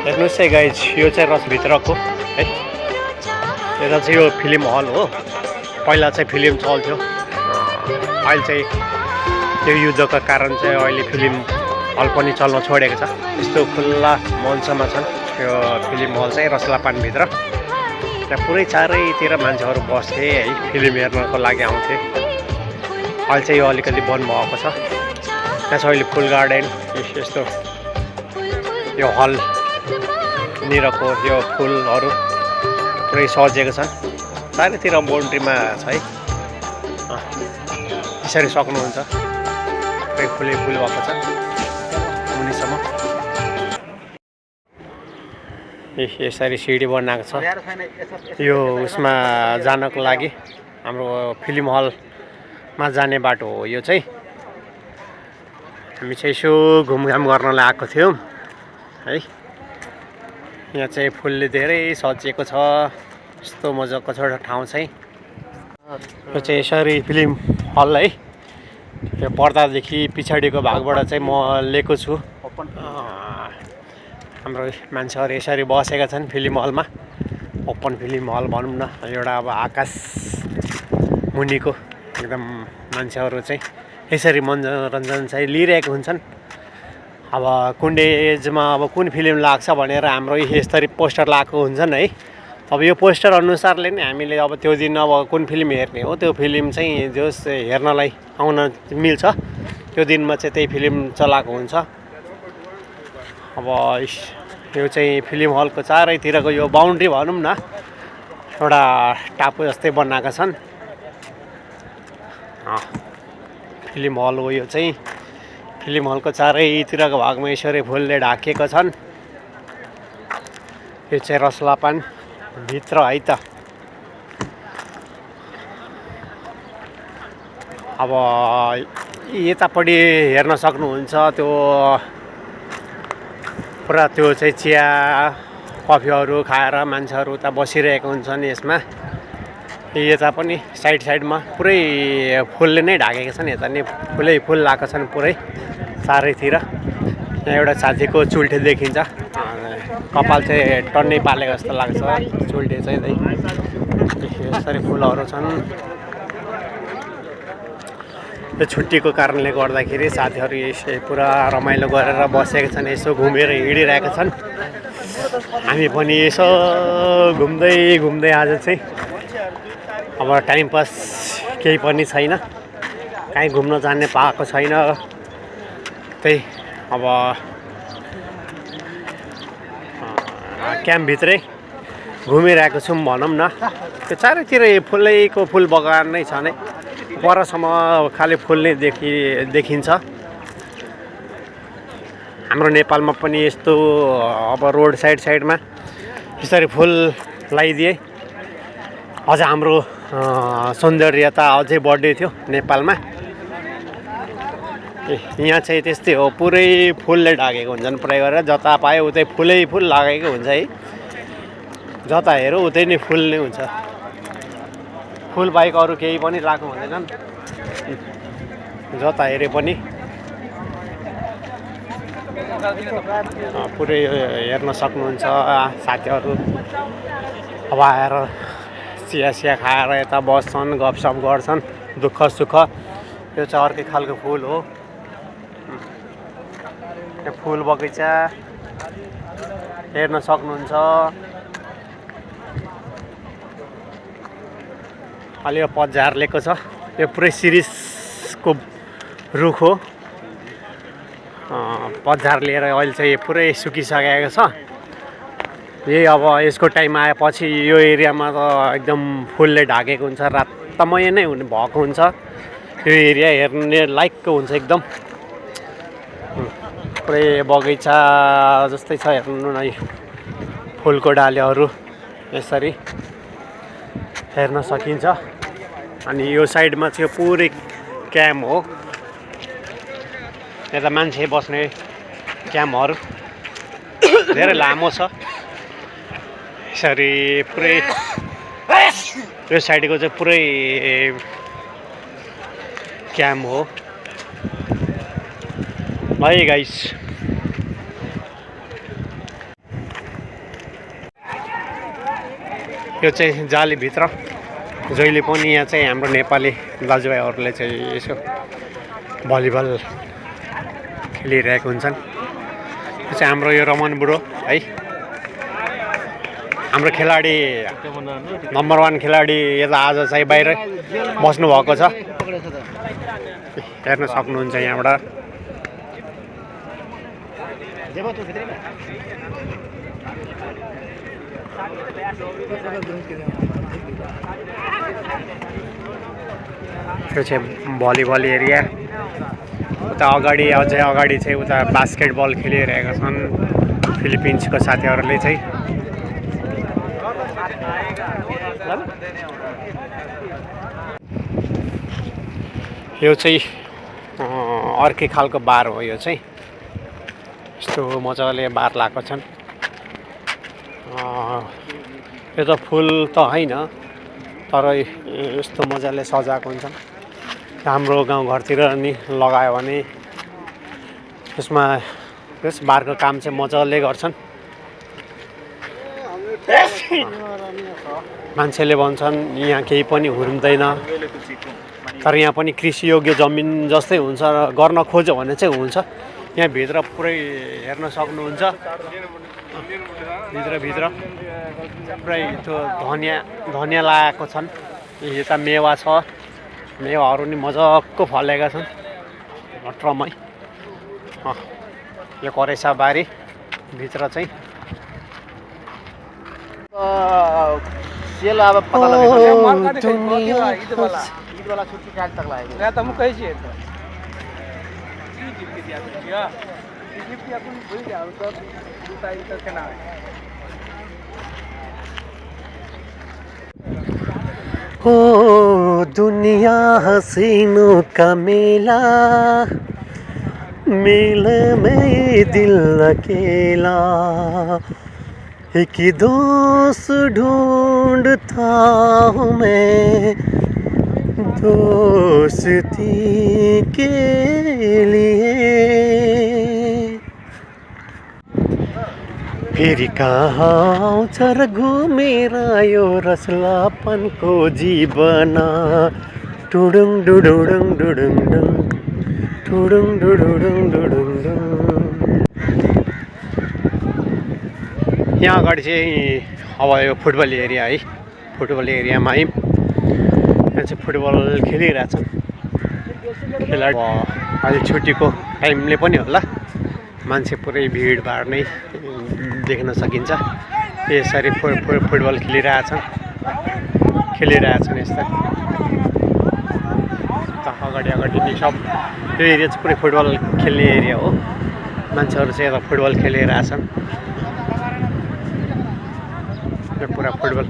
हेर्नुहोस् है गाइज, यो चाहिँ रसभित्रको है। यता चाहिँ यो फिल्म हल हो। पहिला चाहिँ फिल्म चल्थ्यो, अहिले चाहिँ त्यो युद्धका कारण चाहिँ अहिले फिल्म हल पनि चल्न छोडेको छ। यस्तो खुल्ला मञ्चमा छन् यो फिल्म हल चाहिँ रसलापानभित्र। त्यहाँ पुरै चारैतिर मान्छेहरू बस्थे है, फिल्म हेर्नको लागि आउँथे। अहिले चाहिँ यो अलिकति बन्द भएको छ। त्यहाँ छ अहिले फुल गार्डन, यस्तो यो हल निरको यो फुलहरू पुरै सजिएको छन्। चारैतिर बाउन्ड्रीमा छ है, यसरी सक्नुहुन्छ। पुरै फुलै फुल भएको छ मुनिसम्म। यसरी सिडी बनाएको छ यो उसमा जानको लागि। हाम्रो फिल्म हलमा जाने बाटो हो यो चाहिँ। हामी चाहिँ यसो घुमघाम गर्नलाई आएको थियौँ है। यहाँ चाहिँ फुलले धेरै सजिएको छ। यस्तो मजाको छ ठाउँ चाहिँ। यो चाहिँ यसरी फिल्म हल है। यो पर्दादेखि पछाडिको भागबाट चाहिँ म लिएको छु। हाम्रो मान्छेहरू यसरी बसेका छन् फिल्म हलमा। ओपन फिल्म हल भनौँ न, एउटा अब आकाश मुनिको एकदम मान्छेहरू चाहिँ यसरी मनोरञ्जन चाहिँ लिइरहेको हुन्छन्। अब कुन एजमा अब कुन फिल्म लाग्छ भनेर हाम्रो यसरी पोस्टर लगाएको हुन्छन् है। अब यो पोस्टर अनुसारले नै हामीले अब त्यो दिन अब कुन फिल्म हेर्ने हो त्यो फिल्म चाहिँ जस हेर्नलाई आउन मिल्छ। त्यो दिनमा चाहिँ त्यही फिल्म चलाएको हुन्छ। अब यो चाहिँ फिल्म हलको चारैतिरको यो बाउन्ड्री भनौँ न, एउटा टापु जस्तै बनाएका छन्। फिल्म हल हो यो चाहिँ। फिल्म हलको चारैतिरको भागमा यसरी फुलले ढाकिएको छन्। यो चाहिँ रसलापान भित्र है त। अब यतापट्टि हेर्न सक्नुहुन्छ त्यो पुरा त्यो चाहिँ चिया कफीहरू खाएर मान्छेहरू उता बसिरहेको हुन्छन् यसमा। यता पनि साइडमा पुरै फुलले नै ढाकेका छन्। यता नि फुलै फुल लगाएको छन् पुरै चारैतिर। यहाँ एउटा साथीको चुल्ठे देखिन्छ, कपाल चाहिँ टन्नै पालेको जस्तो लाग्छ चुल्ठे चाहिँ। यसरी फुलहरू छन्। यो छुट्टीको कारणले गर्दाखेरि साथीहरू यसै पुरा रमाइलो गरेर बसेका छन्, यसो घुमेर हिँडिरहेका छन्। हामी पनि यसो घुम्दै आज चाहिँ अब टाइम पास केही पनि छैन, कहीँ घुम्न जाने पाएको छैन। त्यही अब क्याम्पभित्रै घुमिरहेको छौँ भनौँ न। त्यो चारैतिर फुलैको फुल बगान नै छ नै। परसम्म खालि फुल नै देखिन्छ। हाम्रो नेपालमा पनि यस्तो अब रोड साइडमा यसरी फुल लगाइदिए अझ हाम्रो सौन्दर्यता अझै बढ्दै थियो नेपालमा। यहाँ चाहिँ त्यस्तै हो, पुरै फुलले ढाकेको हुन्छन्। प्राय गरेर जता पायो उतै फुलै फुल लागेको हुन्छ है। जता हेऱ्यो उतै नै फुल नै हुन्छ। फुल बाहेक अरू केही पनि लगाएको हुँदैनन्। जता हेरे पनि पुरै हेर्न सक्नुहुन्छ साथीहरू। अब आएर चिया खाएर यता बस्छन्, गफसफ गर्छन्, दुःख सुख। यो चाहिँ अर्कै खालको फुल हो। यो फुल बगैँचा हेर्न सक्नुहुन्छ। अलि यो पतझार्लेको छ। यो पुरै सिरिसको रुख हो। पतझार लिएर अहिले चाहिँ पुरै सुकिसकेको छ। यही अब यसको टाइम आएपछि यो एरियामा त एकदम फुलले ढाकेको हुन्छ, रातमय नै भएको हुन्छ। यो एरिया हेर्ने लायकको हुन्छ एकदम। पुरै बगैँचा जस्तै छ हेर्नु न। फुलको डालेहरू यसरी हेर्न सकिन्छ। अनि यो साइडमा चाहिँ पुरै क्याम्प हो। यता मान्छे बस्ने क्याम्पहरू धेरै लामो छ। यसरी पुरै यो साइडको चाहिँ पुरै क्याम्प हो है गाइस। यो चाहिँ जालीभित्र जहिले पनि यहाँ चाहिँ हाम्रो नेपाली दाजुभाइहरूले चाहिँ यसो भलिबल खेलिरहेको हुन्छन्। यो चाहिँ हाम्रो यो रमन बुढो है, हाम्रो खेलाडी नम्बर 1 खेलाडी यता आज चाहिँ बाहिर बस्नु भएको छ, हेर्न सक्नुहुन्छ यहाँबाट। यो चाहिँ भलिबल एरिया। उता अगाडि अझै अगाडि चाहिँ उता बास्केटबल खेलिरहेका छन् फिलिपिन्सको साथीहरूले चाहिँ। यो चाहिँ अर्कै खालको बार हो। यो चाहिँ यस्तो मजाले बार लगाएको छन्। यो त फुल त होइन तर यस्तो मजाले सजाएको हुन्छ। हाम्रो गाउँघरतिर नि लगायो भने यसमा यस बारको काम चाहिँ मजाले गर्छन्। मान्छेले भन्छन् यहाँ केही पनि हुँदैन, तर यहाँ पनि कृषि योग्य जमिन जस्तै हुन्छ र गर्न खोज्यो भने चाहिँ हुन्छ। यहाँ भित्र पुरै हेर्न सक्नुहुन्छ, भित्र पुरै त्यो धनियाँ लगाएको छन्। यता मेवा छ, मेवाहरू नि मजाको फलेका छन् मत्रमै। यो करेसा बारी भित्र चाहिँ सेल अब पता वाला छुट्टी काट तक लाएगा मैं तुम कही चाहिए तो गिफ्ट अपन भूल जाओ तो दूसरा इधर के ना हो दुनिया हसीनों का मेला, मेले में दिल अकेला, एक दोस्त ढूंढता हूँ मैं दोस्ती के लिए। फेरि कहाँ आउँछ र घुमेर यो रसलापनको जीवन, टुडुङ डुडुडुङ डुडुङ डुङ टुडुङ डुडुडुङ डुडुङ डुङ। यहाँ अगाडि चाहिँ अब यो फुटबल एरिया है, फुटबल एरियामा है यहाँ चाहिँ फुटबल खेलिरहेछन् खेलाडी। अहिले छुट्टीको टाइमले पनि होला मान्छे पुरै भिडभाड नै देख्न सकिन्छ। यसरी फुटबल खेलिरहेछन् यस्तै अगाडि नै सब। यो एरिया चाहिँ पुरै फुटबल खेल्ने एरिया हो। मान्छेहरू चाहिँ यता फुटबल खेलिरहेछन्। यो पुरा फुटबल